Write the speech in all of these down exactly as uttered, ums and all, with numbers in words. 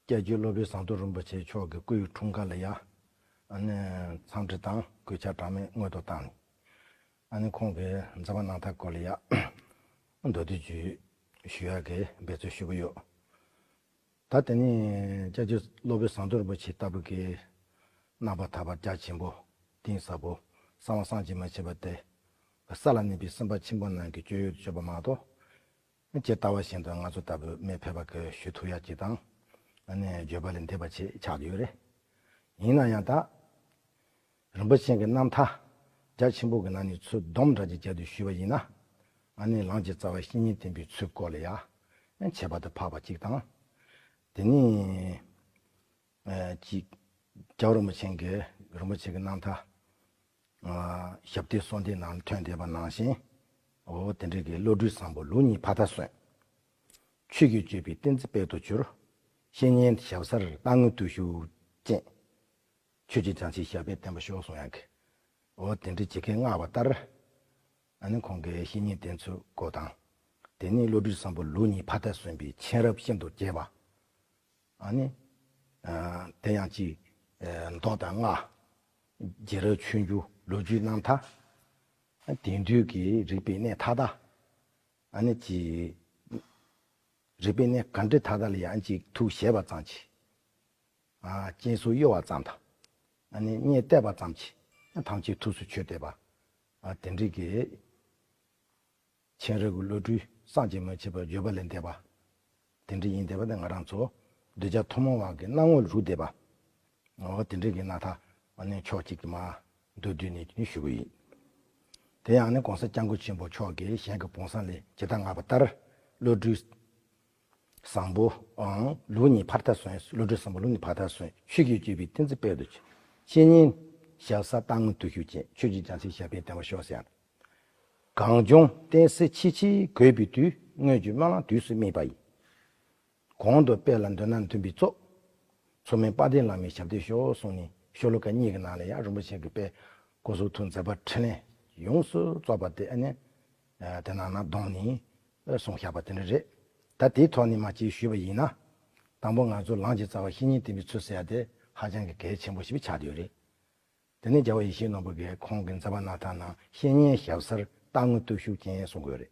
སྐྱབས་རྗེ་སློབ་དཔོན་ཟམ་གདོང་རིན་པོ་ཆེ་མཆོག་གི་སྐུའི་འཁྲུངས་སྐར་ལ་ཡ། ཨ་ནི་འཚམས་འདྲི་དང་གུས་ཕྱག་གྲངས་མེད་སྔོན་དུ་བཏང་ནས། ཨ་ནི་ཁོང་གི་མཛད་པ་རྣམ་ཐར་སྐོར་ལ་ཡ། མདོར་བསྡུས་ཅིག་ཞུ་ཡག་གི་འབད་རྩོལ་ཞུ་གི་ཡོད། ད་དེ་ནི་སྐྱབས་རྗེ་སློབ་དཔོན་ཟམ་གདོང་རིན་པོ་ཆེ་ལྟ་བུ་གི་རྣམ་པར་ཐར་པ་རྒྱ་ཆེན་པོ་གཏིང་ཟབ་པོ་གསང་བ་བསམ་གྱིས་མི་ཁྱབ་པ་དེ། ས་ལ་གནས་པའི་སེམས་དཔའ་ཆེན་པོ་རྣམས་ཀྱི་སྤྱོད་ཡུལ་དུ་གྱུར་པ་མ་གཏོགས། ཇི་ལྟ་བ་བཞིན་དུ་ང་ཚོ་ལྟ་བུ་མི་ཕལ་པ་གིས་ཞུ་ཐུབ་ཡག་ཅིག་དང་། ཨ་ནི་བརྗོད་པ་ལས་འདས་པ་ཅིག་ཆགས་ཡོད་རེད། ཡིན་ན་ཡང་ད། རིན་པོ་ཆེ་གི་རྣམ་ཐར་རྒྱ་ཆེན་པོ་གི་ནང་ནས་ཚུར་སྡོམ་འདྲ་ཅིག་བརྒྱབ་སྟེ་ཞུས་པ་ཡིན་ན། ཨ་ནི་ལམ་གྱི་རྩ་བ་བཤེས་གཉེན་བསྟེན་པའི་ཚུལ་སྐོར་ལ་ཡ། ཁྱད་པར་དུ་འཕགས་པ་གཅིག་དང་། དེ་ནས། ཨ་ཅིག་རྒྱལ་བ་རིན་པོ་ཆེ་གི་རིན་པོ་ཆེ་གི་རྣམ་ཐར། ཨ་ཞབས་བརྟན་གསོལ་འདེབས་ནང་ཐོན་བསྡད་པ་ནང་བཞིན། འོ་དེ་འདྲ་གི་བློ་གྲོས་བཟང་པོ་ལུགས་གཉིས་ཕ་མཐར་སོན། ཆོས་ཀྱི་སྤྱོད་པའི་ཏིང་འཛིན་དཔལ་དུ་གྱུར། བཤེས་གཉེན་ཞབས་སར་བལྟ་ངོ་བརྟུལ་ཞུགས་ཅན། ཆོས་ཀྱི་བྱང་ཆུབ་ཞབས་པད་བརྟན་པར་ཤོག་གསུང་ཡག་གི། འོ་དེ་འདྲ་ཇི་སྐད་བསྔགས་པ་ལྟར། ཨ་ནི་ཁོང་གིས་བཤེས་གཉེན་བསྟེན་ཚུལ་སྐོར་དང་། དེ་ནས་བློ་གྲོས་བཟང་པོ་ལུགས་གཉིས་ཕ་མཐར་སོན་པའི་མཁྱེན་རབ་ཤིན་ཏུ་རྒྱས་པ། ཨ་ནི། ཨ་དེ་ཡང་ཅིག་ཨ་མདོ་དང་སྔགས། རྒྱལ་རབས་ཆོས་འབྱུང་ལོ་རྒྱུས་རྣམ་ཐར། ཨ་དེང་དུས་ཀྱི་རིག་པའི་གནས་མཐའ་དག། ཨ་ནི་ཅིག་རིག་པའི་གནས་ག་འདྲ་མཐའ་དག་ལ་ཡང་ཅིག་ཐུགས་བཞེད་པ་ཙམ་གྱིས། ཨ་སྤྱན་ཟུར་གཡོ་བ་ཙམ་དང་། ཨ་ནི་བརྙས་བལྟས་པ་ཙམ་གྱིས་ཐམས་ཅད་ཐུགས་སུ་ཆུད་བསྡད་པ། ཨ་དེ་འདྲའི་གི་མཁྱེན་རབ་ཀྱི་བློ་གྲོས་བསམ་གྱིས་མི་ཁྱབ་པ་བརྗོད་པ་ལས་འདས་པ། དེ་འདྲ་ཡིན་བསྡད་པ་དེ་ང་རང་ཚོ་གདུལ་བྱ་ཐུན་མོང་བ་གི་སྣང་ངོར་རུག་བསྡད་པ། འོ་དེ་འདྲའི་གི་རྣམ་ཐར་ཨ་ནི་ཕྱོགས་གཅིག་གི་མར་མདོར་བསྡུས་ནས་ནི་ཞུ་གི་ཡིན། དེ་ཡང་ནི་གོང་ས་སྐྱབས་མགོན་ཆེན་པོ་མཆོག་གིས་གཞན་གྱི་བུང་བསམ་ལས་ཇི་ལྟར་བསྔགས་པ་ལྟར། བློ་གྲོས་བཟང་པོའང་ལུགས་གཉིས་ཕ་མཐར་སོན། བློ་གྲོས་བཟང་པོ་ལུགས་གཉིས་ཕ་མཐར་སོན། ཆོས་ཀྱི་སྤྱོད་པའི་ཏིང་འཛིན་དཔལ་དུ་གྱུར། བཤེས་གཉེན་ཞབས་སར་བལྟ་ངོ་བརྟུལ་ཞུགས་ཅན། ཆོས་ཀྱི་བྱང་ཆུབ་ཞབས་པད་བརྟན་པར་ཤོག་ཟེར། གངས་ལྗོངས་བསྟན་སྲིད་ཕྱི་ཕྱིར་རྒོད་པའི་དུས། སྔོན་གྱི་སྨོན་ལམ་དུས་སུ་སྨིན་པ་ཡིས། གོང་དུ་དཔེ་ལ་འདོད་ན་འདུན་པའི་གཙོ། མཚུངས་མེད་དཔལ་ལྡན་བླ་མའི་ཞབས་བརྟན་ཤོག་གསུངས་ནས་ཤོ་ལོ་ཀ་གཉིས་ཀྱི་ནང་ལ་ཡང་རིན་པོ་ཆེ་གི་དཔེ་སྐུ་གསུང་ཐུགས་མཛད་པ་འཕྲིན་ལས་ཡོངས་སུ་རྫོགས་པ་དེ་ཨ་ནི། ཨ་དེ་ནང་ན་བསྡོམས་ནས་གསུངས་བཞག་པ་དེ་འདྲ་རེད། ད་དེའི་ཐོག་ནས་མར་ཅིག་ཞུས་པ་ཡིན་ན། དང་པོ་ང་ཚོ་ལམ་གྱི་རྩ་བ་བཤེས་གཉེན་བསྟེན་པའི་ཚུལ་ཟེར་ཡ་དེ་ཧ་ཅང་གི་གལ་ཆེན་པོ་ཞིག་ཆགས་བསྡད་ཡོད་རེད། དེ་ནས་རྒྱལ་བ་ཡིད་བཞིན་ནོར་བུ་གིས་ཁོང་གི་མཛད་པ་རྣམ་ཐར་ནང་བཤེས་གཉེན་ཞབས་སར་བལྟ་ངོ་བརྟུལ་ཞུགས་ཅན་གསུང་གི་ཡོད་རེད།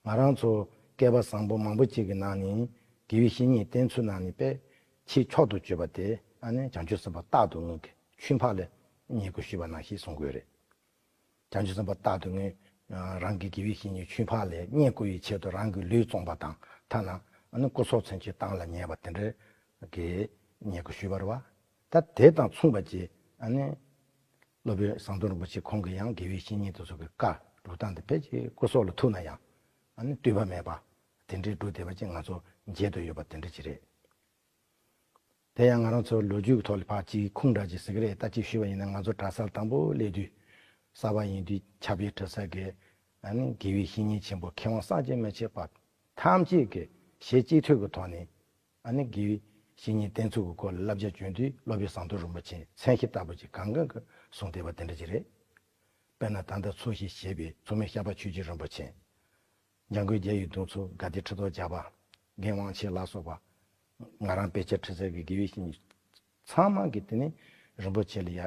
ང་རང་ཚོ་སྐལ་པ་བཟང་པོ་མང་པོ་ཅིག་གི་ནང་ནས་དགེ་བའི་བཤེས་གཉེན་བསྟེན་ཚུལ་ནང་ནས་དཔེ་ཆེས་མཆོག་ཏུ་གྱུར་པ་དེ་ཨ་ནི་བྱང་ཆུབ་སེམས་དཔའ་རྟག་ཏུ་ངུ་གི་ཆོས་འཕགས་ལས་སྙན་བཀུར་ཞུས་པ་ནང་བཞིན་གསུང་གི་ཡོད་རེད། བྱང་ཆུབ་སེམས་དཔའ་རྟག་ཏུ་ངུས། རང་གི་དགེ་བའི་བཤེས་གཉེན་ཆོས་འཕགས་ལས་སྙན་བཀུར་བའི་ཆེད་དུ་རང་གི་ལུས་བཙོངས་པ་དང་ཐ་ན་ཨ་ནི་སྐུ་སྲོག་ཚུན་ཆད་གཏན་ལ་ཉེས་པ་དེ་འདྲ་གི་སྙན་བཀུར་ཞུས་པ་རེད་བ། ད་དེ་དང་མཚུངས་པ་ཅིག་ཨ་ནི་སློབ་དཔོན་ཟམ་གདོང་རིན་པོ་ཆེ་ཁོང་གིས་ཡང་དགེ་བའི་བཤེས་གཉེན་དེ་ཚོ་གི་བཀའ་སྒྲུབ་སྟངས་དེ་ཕལ་ཆེར་སྐུ་སྲོག་ལ་ཐུག་ན་ཡང་ཨ་ནི་ལྟོས་པ་མེད་པ་དེ་འདྲའི་སྒྲུབ་བསྡད་པ་ཅིག་ང་ཚོ་མཇལ་དུ་ཡོད་པ་དེ་འདྲ་ཅིག་རེད། དེ་ཡང་ང་རང་ཚོ་ལོ་རྒྱུས་ཀྱི་ཐོག་ལ་ཕར་ཅིག་ཁུངས་འདྲ་ཅིག་ཟེར་གི་རེད། ད་ཅིག་ཞུས་པ་ཡིན་ན་ང་ཚོ་གྲྭ་སར་དང་པོ་སླེབས་དུས་གསར་པ་ཡིན་དུས་ཕྱག་དཔེ་འབྲི་ས་གི་ཨ་ནི་དགེ་བའི་བཤེས་གཉེན་ཆེན་པོ་མཁས་དབང་བསམ་གྱིས་མི་ཁྱབ་པ་ཐམས་ཅད་ཀྱི་ཞལ་གཅིག་མཐུན་གྱི་ཐོག་ནས་ཨ་ནི་དགེ་བའི་བཤེས་གཉེན་བསྟེན་ཚུལ་གྱི་སྐོར་ལ་བསླབ་བྱ་བྱོན་དུས་སློབ་དཔོན་ཟམ་གདོང་རིན་པོ་ཆེས་མཚན་གཞི་ལྟ་བུ་ཅིག་གང་གང་གི་གསུངས་བསྡད་པ་དེ་འདྲ་ཅིག་རེད། དཔེར་ན་ད་ལྟ་འཚོ་ཞིང་གཞེས་པའི་མཚུངས་མེད་ཤར་པ་ཆོས་རྗེ་རིན་པོ་ཆེ། འཇམ་མགོན་རྒྱལ་བའི་གདུང་འཚོབ་དགའ་ལྡན་ཁྲི་ཐོག་བརྒྱ་པ། རྒན་དབང་ཆེན་ལ་སོགས་པ། ང་རང་དཔེ་ཆ་ཁྲིད་ས་གི་དགེ་བའི་བཤེས་གཉེན་ཚང་མ་གིས་དེ་ནི་རིན་པོ་ཆེ་ལ་ཡ་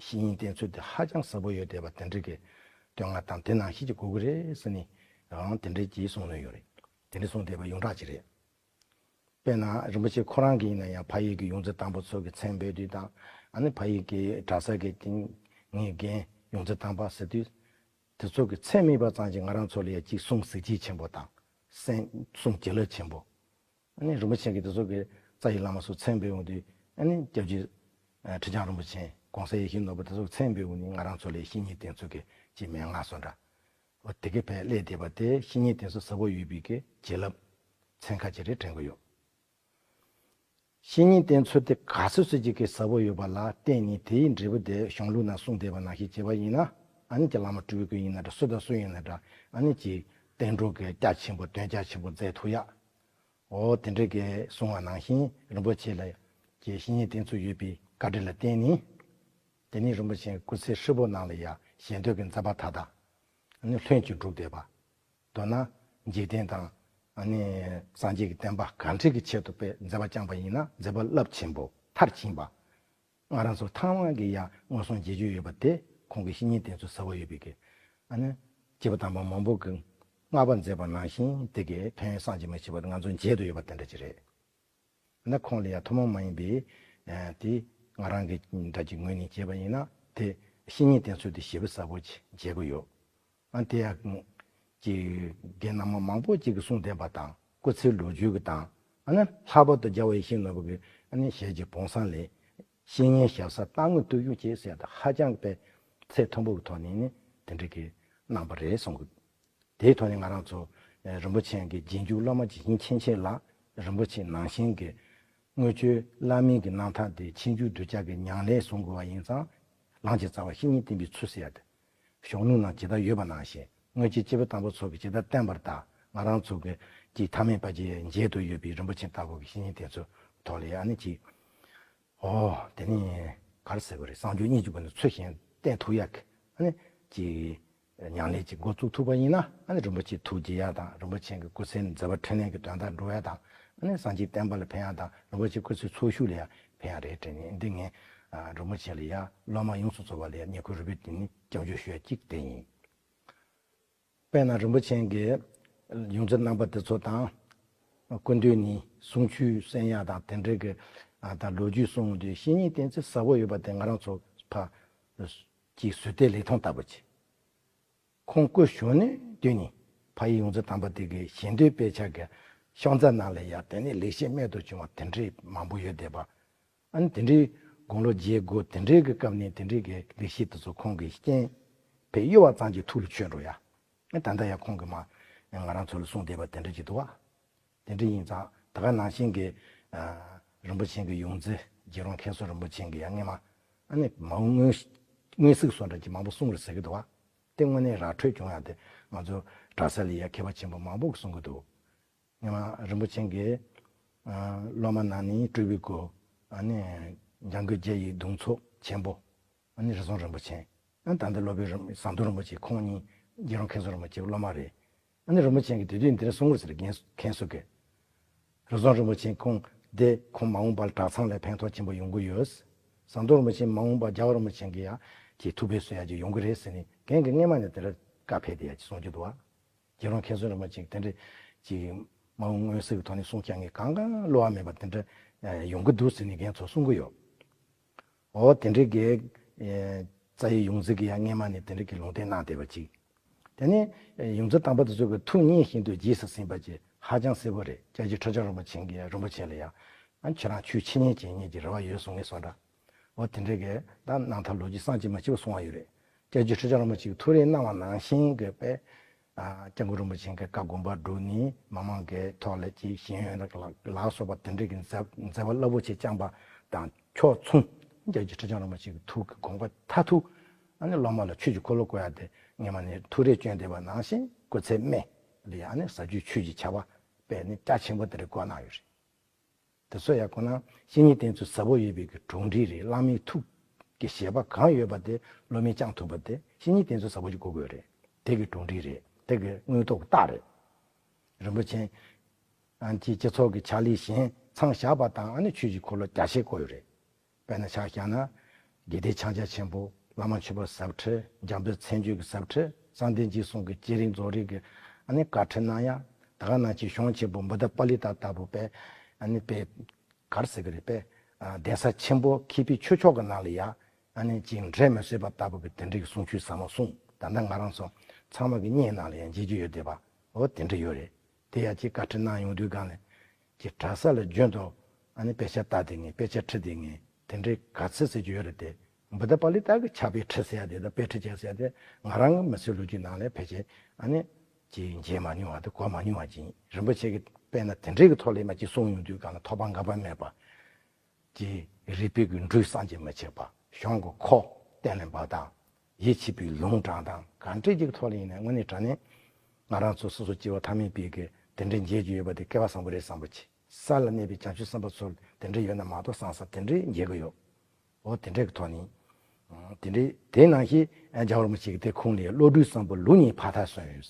བཤེས་གཉེན་བསྟེན་ཚུལ་དེ་ཧ་ཅང་ཟབ་པོ་ཡོད་བསྡད་པ་དེ་འདྲ་གི་དོན་ལྔ་དང་དེ་ནང་བཞིན་གྱི་དགོས་ཀྱི་རེད་ཟེར་ནས་ཡང་དེ་འདྲ་གྱིས་གསུངས་ནས་ཡོད་རེད། དེ་འདྲ་གསུངས་བསྡད་པ་ཡོངས་གྲགས་ཅིག་རེད། དཔེར་ན་རིན་པོ་ཆེ་ཁོ་རང་གིས་ཡིན་ན་ཡང་ཕ་ཡུལ་གྱི་ཡོངས་འཛིན་དམ་པ་ཚོ་གི་མཚན་འབོད་དུས་དང་ཨ་ནི་ཕ་ཡུལ་གྱི་གྲྭ་ས་གི་དེ་ངའི་རྒན་ཡོངས་འཛིན་དམ་པ་ཟེར་དུས། དེ་ཚོ་གི་མཚན་སྨོས་པ་ཙམ་གྱིས་ང་རང་ཚོ་ལ་ཡ་གཅིག་གསུང་གཟི་བརྗིད་ཆེན་པོ་དང་། སེམས་གསུང་བྱིན་རླབས་ཆེན་པོ། ཨ་ནི་རིན་པོ་ཆེ་གིས་དེ་ཚོ་གི་རྩ་བའི་བླ་མ་ཚོ་མཚན་འབོད་འོང་དུས་ཨ་ནི་སྐྱབས་རྗེ་ཁྲི་བྱང་རིན་པོ་ཆེ་གོང་ས་ཡིད་བཞིན་ནོར་བུ་དེ་ཚོ་མཚན་འབོད་འོང་ནས་ང་རང་ཚོ་ལ་བཤེས་གཉེན་བསྟེན་ཚུལ་གྱི་ཅིག་མན་ངག་བཟོ་འདྲ། འོ་དེ་གི་ཕར་སླེབས་བསྡད་པ་དེ་བཤེས་གཉེན་བསྟེན་ཚུལ་ཟབ་པོ་ཡོད་པའི་གི་བྱིན་རླབས་ཚན་ཁ་ཅིག་རེད་དྲན་གི་ཡོད། བཤེས་གཉེན་བསྟེན་ཚུལ་དེ་ག་ཚོད་ཚོད་ཅིག་གི་ཟབ་པོ་ཡོད་པ་ལ་བརྟེན་ནས་དེའི་འབྲས་བུ་དེ་གཞུང་ལུགས་ནང་གསུངས་བསྡད་པ་ནང་བཞིན་བྱས་པ་ཡིན་ན་ཨ་ནི་ཀྱི་བླ་མ་སྤྲུལ་སྐུ་ཡིན་ན་འདྲ་སུ་དང་སུ་ཡིན་ན་འདྲ་ཨ་ནི་ཀྱི་བསྟན་འགྲོ་གི་རྒྱ་ཆེན་པོ་དོན་རྒྱ་ཆེན་པོ་མཛད་ཐུབ་ཡག་འོ་དེ་འདྲ་གི་གསུང་བ་ནང་བཞིན་རིན་པོ་ཆེ་ལ་ཀྱི་བཤེས་གཉེན་བསྟེན་ཚུལ་ཡོད་པའི་བཀའ་དྲིན་ལ་བརྟེན་ནས་དེ་ནས་རིན་པོ་ཆེ་སྐུ་ཚེ་ཧྲིལ་པོ་ནང་ལ་ཡ་ཞལ་འདོན་གྱི་མཛད་པ་མཐའ་དག་ཨ་ནི་ལྷུན་གྱིས་གྲུབ་བསྡད་པ། མདོར་ན་འཇིག་རྟེན་དང་ ཨ་ནི་སངས་རྒྱས་ཀྱི་བསྟན་པ་གང་འདྲ་གི་ཆེད་དུ་དཔེ་མཛད་པ་བསྐྱངས་པ་ཡིན་ན། མཛད་པ་རླབས་ཆེན་པོ་མཐར་ཕྱིན་པ། ང་རང་ཚོ་ཚང་མ་གིས་ཡང་མངོན་སུམ་མཇལ་རྒྱུ་ཡོད་པ་དེ་ཁོང་གི་བཤེས་གཉེན་དེ་ཚོ་ཟབ་པོ་ཡོད་པའི་གི། ཨ་ནི་སྐྱེས་བུ་དམ་པ་མང་པོ་གིས་བསྔགས་པ་མཛད་པ་ནང་བཞིན་དེ་གི་ཕན་ཡོན་བསམ་གྱིས་མི་ཁྱབ་པ་ང་ཚོ་མཇལ་དུ་ཡོད་པ་དེ་འདྲ་ཅིག་རེད། ན་ཁོང་ལ་ཡང་ཐུན་མོང་མ་ཡིན་པའི་ཨ་དེ་ང་རང་གི་འདྲ་གི་ངོས་ནས་བྱས་པ་ཡིན་ན། དེ་བཤེས་གཉེན་དེ་ཚོ་དེ་ཞེ་པོ་ཟབ་པོ་ཅིག་མཇལ་གི་ཡོད། ཨ་དེ་ཡང་ཀྱི་རྒན་རྣམ་མང་པོ་ཅིག་གིས་གསུངས་བསྡད་པ་དང་། སྐུ་ཚེའི་ལོ་རྒྱུས་ཀྱི་དང་། ཨ་ནི་ལྷག་པར་དུ་རྒྱལ་བ་ཡིད་བཞིན་ནོར་བུ་གི་ཨ་ནི་ཞལ་གྱི་བོང་གསང་ལས། བཤེས་གཉེན་ཞབས་སར་རྟག་ངུ་བརྟུལ་ཞུགས་བྱེད་ཟེར་ཡ་དེ་ཧ་ཅང་གི་དཔེ་ཚད་མཐོན་པོ་གི་ཐོག་ནས་ནི་དེ་འདྲ་གི་གནང་བ་རེད་གསུང་གི། དེའི་ཐོག་ནས་ང་རང་ཚོ་ཨ་རིན་པོ་ཆེ་གི་རྗེས་འཇུག་སློབ་མ་ཅིག་ཡིན་ཕྱིན་ཆད་ལ། རིན་པོ་ཆེ་ནང་བཞིན་གྱི་དངུལ་ཆུ་བླ་མའི་གི་རྣམ་ཐར་དེ་ཕྱིན་ཆད་གདུལ་བྱ་གི་ཉམས་ལེན་བཟུང་དགོས་པ་ཡིན་ཙང་། ལམ་གྱི་རྩ་བ་བཤེས་གཉེན་བསྟེན་པའི་ཚུལ་ཟེར་ཡ་དེ། གཞུང་ལུགས་ནང་ཇི་ལྟར་ཡོད་པ་ནང་བཞིན། སྔོན་གྱི་སྐྱེས་བུ་དམ་པ་ཚོ་གིས་ཇི་ལྟར་བསྟན་པ་ལྟར་ང་རང་ཚོ་གི་ཅིག་ཐ་མལ་པ་ཅིག་མཇལ་དུ་ཡོད་པའི་རིན་པོ་ཆེ་ལྟ་བུ་གི་བཤེས་གཉེན་དེ་ཚོའི་ཐོག་ལ་ཡང་ནི་ཅིག་ཨོ། དེ་ནི་ག་རེ་ཟེར་དགོས་རེད། གསང་སྤྱོད་སྙིང་རྗེ་པོ་ནི་ཚུལ་བཞིན་བསྟེན་ཐུབ་ཡག་གི་ཨ་ནི་ཅིག་ཉམས་ལེན་ཅིག་འགོ་བཙུགས་ཐུབ་པ་ཡིན་ན། ཨ་ནི་རིན་པོ་ཆེ་ཐུགས་དགྱེས་ཡག་དང་། རིན་པོ་ཆེ་གི་སྐུ་ཚེའི་མཛད་པ་འཕྲིན་ལས་ཀྱི་དོན་དག་འགྲོ་ཡག་དང་། ཨ་ནི་སངས་རྒྱས་བསྟན་པ་ལ་ཕན་ཡག་དང་། རིན་པོ་ཆེ་སྐུ་ཚེའི་ཚོགས་ཞུགས་ལ་ཡང་ཕན་ཡག་རེད་དྲན་ནས། འདི་ངས་ཨ་རིན་པོ་ཆེ་ལ་ཡང་སློབ་མ་ཡོངས་སུ་རྫོགས་པ་ལ་ཡང་ཉེ་འཁོར་རུས་པའི་གཏིང་ནས་སྐྱབས་འཇུག་ཞུ་ཡག་གཅིག་དེ་ཡིན། དཔེར་ན་རིན་པོ་ཆེ་གི་ཡོངས་འཛིན་རྣམ་པ་དེ་ཚོ་དང་། སྐུ་མདུན་ནས་གསུང་ཆོས་གསན་ཡག་དང་། དེ་འདྲའི་གི་ཨ་ད་ལོ་རྒྱུས་གསུང་དུས་བཤེས་གཉེན་བསྟེན་ཚུལ་ཟབ་པོ་ཡོད་པ་དེ་ང་རང་ཚོ་ཕ་ཅིག་ཟུར་བལྟས་ལེགས་མཐོང་ལྟ་བུ་ཅིག་ཁོང་སྐུ་གཞོན་ནུའི་དུས་ནས་ཕ་ཡི་ཡོངས་འཛིན་དམ་པ་དེ་གི་ཞལ་འདོན་དཔེ་ཆ་གི་ཤོག་རྫ་ནང་ལ་ཡང་དེ་ནས་ལེགས་བཤད་རྨད་དུ་བྱུང་བ་དེ་འདྲའི་མང་པོ་ཡོད་བསྡད་པ། ཨ་ནི་དེ་འདྲའི་དགུང་ལོ་བརྒྱད་དགུ་དེ་འདྲའི་གི་སྐབས་ནས་དེ་འདྲའི་གི་ལེགས་བཤད་དེ་ཚོ་ཁོང་གི་སྤྱན་ཕེབས་གཡོ་བ་ཙམ་གྱིས་ཐུགས་ལ་ཆོད་འགྲོ་ཡ། ཨ་ད་ལྟ་ཡང་ཁོང་གིས་མ་ང་རང་ཚོ་ལ་གསུངས་བསྡད་པ་དེ་འདྲ་ཅིག་འདུག་བ། དེ་འདྲ་ཡིན་ཙང་ད་ག་ནང་བཞིན་གྱི་ཨ་རིན་པོ་ཆེ་གི་ཡོངས་འཛིན་རྗེ་རོང་མཁན་ཟུར་རིན་པོ་ཆེ་གིས་ཡང་སྔས་མ་ཨ་ནི་མ་འོངས་སྔོན་སྔོན་གཟིགས་སོགས་འདྲ་ཅིག་མང་པོ་གསུངས་རེད་ཟེར་གི་འདུག་བ། དེ་དངོས་གནས་ར་འཕྲོད་བྱུང་ཡ་དེ་ང་ཚོ་གྲྭ་ས་ལ་ཡ་མཁས་པ་ཆེན་པོ་མང་པོ་གིས་གསུང་གི་འདུག། ངས་མ་རིན་པོ་ཆེ་གི་ཨ་སློབ་མ་ནང་ནས་སྤྲུལ་པའི་སྐུ་ཨ་ནི་འཇམ་མགོན་རྒྱལ་བའི་གདུང་འཚོབ་ཆེན་པོ་ཨ་ནི་རི་ཟོམ་རིན་པོ་ཆེ། ཨ་ད་ལྟ་སློབ་དཔོན་རིན་ཟམ་གདོང་རིན་པོ་ཆེ། ཁོང་གཉིས་རྗེ་རོང་མཁན་ཟུར་རིན་པོ་ཆེའི་སློབ་མ་རེད། ཨ་ནི་རིན་པོ་ཆེ་གིས་དེ་དུས་འདི་འདྲ་གསུང་གི་ཟེར། རྒན་མཁན་ཟུར་གིས། རི་ཟོམ་རིན་པོ་ཆེ་ཁོང་དེ་ཁོང་མ་འོངས་པར་གྲྭ་ཚང་ལ་ཕན་ཐོགས་ཆེན་པོ་ཡོང་གི་ཡོད། ཟམ་གདོང་རིན་པོ་ཆེ་མ་འོངས་པར་རྒྱལ་བ་རིན་པོ་ཆེ་གི་ཡ་གི་ཐུགས་ཕན་གསོས་ཡ་ཅིག་ཡོང་གི་རེད་ཟེར་ནས་རྒན་གྱིས་སྔས་མ་ནས་དེ་འདྲ་བཀའ་ཕེབས་བསྡད་ཡ་ཅིག་གསུང་རྒྱུ་འདུག་བ། རྗེ་རོང་མཁན་ཟུར་རིན་པོ་ཆེ་དེ་འདྲ་ཅིག་མ་འོངས་མངོན་གསལ་གྱི་ཐོག་ནས་གསུང་བཤད་མཁན་གང་ག་གློ་བ་མེད་པ་དེ་འདྲ་ཡོང་གི་འདུག་ཟེར་ནས་རྒན་ཚོ་གསུང་གི་ཡོད། འོ་དེ་འདྲའི་གི་ཨེ་རྩ་བའི་ཡོངས་འཛིན་གྱིས་ཡང་སྔས་མ་ནས་དེ་འདྲའི་གི་ལུང་བསྟན་གནང་བསྡད་པ་ཅིག། དེ་ནས་ཨེ་ཡོངས་འཛིན་དམ་པ་དེ་ཚོ་གི་ཐུགས་མཉེས་བཞིན་དུ་རྗེས་སུ་ཟིན་པ་ཅིག་ཧ་ཅང་གསལ་པོ་རེད། སྐྱབས་རྗེ་ཁྲི་བྱང་རིན་པོ་ཆེ་གིས་རིན་པོ་ཆེ་ལ་ཡང་ཨ་ཁྱེད་རང་ཆོས་འཆད་ཉན་བྱེད་མཁན་གྱི་རེ་བ་ཡོད་གསུང་ངེས་སོང་འདྲ། འོ་དེ་འདྲའི་གི་ད་རྣམ་ཐར་ལོ་རྒྱུས་བསམ་གྱིས་མི་ཁྱབ་པ་གསུང་བ་ཡོད་རེད། སྐྱབས་རྗེ་ཁྲི་བྱང་རིན་པོ་ཆེ་གིས་ཐུགས་རེ་གནང་བ་ནང་བཞིན་གྱི་དཔེ། ཨ་སྐྱབས་མགོན་རིན་པོ་ཆེ་གི་བཀའ་དགོངས་པ་སྒྲུབ་ནས་མི་མང་གི་ཐོག་ལ་ཅིག་ཤེས་ཡོན་ལ་ལ་སོགས་པ་དེ་འདྲའི་གི་མཛད་མཛད་པ་རླབས་པོ་ཆེ་བསྐྱངས་པ་དང་ཕྱོགས་མཚུངས། སྐྱབས་རྗེ་ཁྲི་བྱང་རིན་པོ་ཆེ་གི་ཐུགས་ཀྱི་དགོངས་པ་མཐར་ཐུག་ཨ་ནི་སློབ་མ་ལ་ཆོས་ཀྱི་འཁོར་ལོ་བསྐོར་ཡ་དེ་སྔས་མ་ནས་ཐུགས་རེ་བསྐྱོན་བསྡད་པ་ནང་བཞིན་སྐུ་ཚེ་སྨད་ལ་ཡ་ཨ་ནི་ཟབ་རྒྱས་ཆོས་ཀྱི་བྱ་བ་དཔེ་ནི་རྒྱ་ཆེན་པོ་དེ་འདྲ་བསྐོར་གནང་ཡོད་རེད། དེ་ཚོ་ཡང་གོ་ན་བཤེས་གཉེན་བསྟེན་ཚུལ་ཟབ་པོ་ཡོད་པའི་གི་གྲུབ་འབྲས་རེད། བླ་མའི་ཐུགས་ཀྱི་བཞེད་པ་གང་ཡོད་པ་དེ་སློབ་མས་བསྐྱང་ཐུབ་པ་དེ་བཤེས་གཉེན་བསྟེན་ཚུལ་ཟབ་པོ་ཞིག་དགོས་དགོས་རེད། དེ་གི་གྲུབ་འབྲས་རེད། དེ་གི་དངོས་ཐོག་གི་རྟགས་རེད། རིན་པོ་ཆེ་ཨ་ནི་སྤྱི་ཚོགས་ཀྱི་ཕྱག་ལས་གཞན་མཚམས་བཞག་པ་དང་ཨ་ནི་ཆོས་ཀྱི་འཁོར་ལོ་རྒྱ་ཆེ་བསྐོར་ཡོད་རེད། དཔེར་ན་ཆ་བཞག་ན། དགེ་ལྡན་ཕྱག་རྒྱ་ཆེན་པོ། བླ་མ་མཆོད་པའི་ཟབ་ཁྲིད། འཇམ་དཔལ་མཚན་བརྗོད་ཀྱི་ཟབ་ཁྲིད། བསམ་གཏན་རྗེས་གསུང་གི་བསྐྱེད་རིམ་རྫོགས་རིམ་གྱི་ཨ་ནི་བཀའ་ཁྲིད་གནང་ཡ། ད་ག་ནང་བཞིན་གཞུང་ཆེན་པོ་བུདྡྷ་པཱ་ལི་ཏ་ལྟ་བུ་དཔེ་ཨ་ནི་དཔེ་ག་རེ་ཟེར་གི་རེད། དཔེ་ཨ་གདན་ས་ཆེན་པོ་མཁས་པའི་ཆོས་ཕྱོགས་ཀྱི་ནང་ལ་ཡ་ཨ་ནི་ཅིག་འགྲན་མི་བཟོད་པ་ལྟ་བུ་གི་དེ་འདྲའི་གི་གསུང་ཆོས་ཟབ་མོ་གསུངས། ད་ལྟ་ང་རང་ཚོ་ཚང་མ་གི་སྙན་ནང་ལ་ཡང་མཇལ་རྒྱུ་ཡོད་བསྡད་པ། འོ་དེ་འདྲ་ཡོད་རེད། དེ་ཡང་ཅིག་བཀའ་ཁྲིད་གནང་ཡོང་དུས་སྒང་ལ། ཅིག་གྲྭ་ས་ལ་རྒྱུན་དུ་ཨ་ནི་དཔེ་ཆ་ལྟ་བསྡད་མཁན། དཔེ་ཆ་ཁྲིད་བསྡད་མཁན་དེ་འདྲའི་ག་ཚོད་ཟེར་རྒྱུ་ཡོད་རེད་དེ། བུདྡྷ་པཱ་ལི་ཏ་གི་ཕྱག་དཔེ་ཁྲིད་ཟེར་ཡ་དེ་དང་དཔེ་ཁྲིད་བྱས་ཟེར་ཡ་དེ་ང་རང་གི་མི་ཚེའི་ལོ་རྒྱུས་ནང་ལ་ཕལ་ཆེར་ཨ་ནི་ཅིག་མཇལ་མ་མྱོང་བ་དང་གོ་མ་མྱོང་བ་ཅིག་ཡིན། རིན་པོ་ཆེ་གིས་དཔེར་ན་དེ་འདྲའི་གི་ཐོག་ལ་མ་ཅིག་གསུངས་ཡོང་དུས་སྒང་ལ་ཐོགས་པ་འགག་པ་མེད་པ། ཀྱི་རིག་པའི་གི་འགྲོས་བསམ་གྱིས་མི་ཁྱབ་པ། གཞུང་གི་ཁོག་གཏན་ལ་འབབ་དང་། ཡིད་ཆེས་པའི་ལུང་དྲངས་དང་གང་འདྲ་ཅིག་ཐོག་ལ་ཡིན་ན། དངོས་གནས་དྲང་གནས་ང་རང་ཚོ་སོ་སོ་སྐྱེ་བོ་ཐ་མལ་པའི་གི་དེ་འདྲའི་མཇལ་རྒྱུ་ཡོད་པ་དེ་སྐལ་བ་བཟང་པོ་རེད་བསམ་པ་ཅིག། ས་ལ་གནས་པའི་བྱང་ཆུབ་སེམས་དཔའ་ཚོར་དེ་འདྲ་ཡོད་ན་མ་གཏོགས་བསམ་ས་དེ་འདྲའི་མཇལ་གི་ཡོད། འོ་དེ་འདྲའི་གི་ཐོག་ནས་དེ་འདྲའི་དེ་ནང་བཞིན་རྒྱལ་བ་རིན་པོ་ཆེ་གི་དེ་ཁུངས་ལ་བློ་གྲོས་བཟང་པོ་ལུགས་གཉིས་ཕ་མཐར་སོན་ཡོད།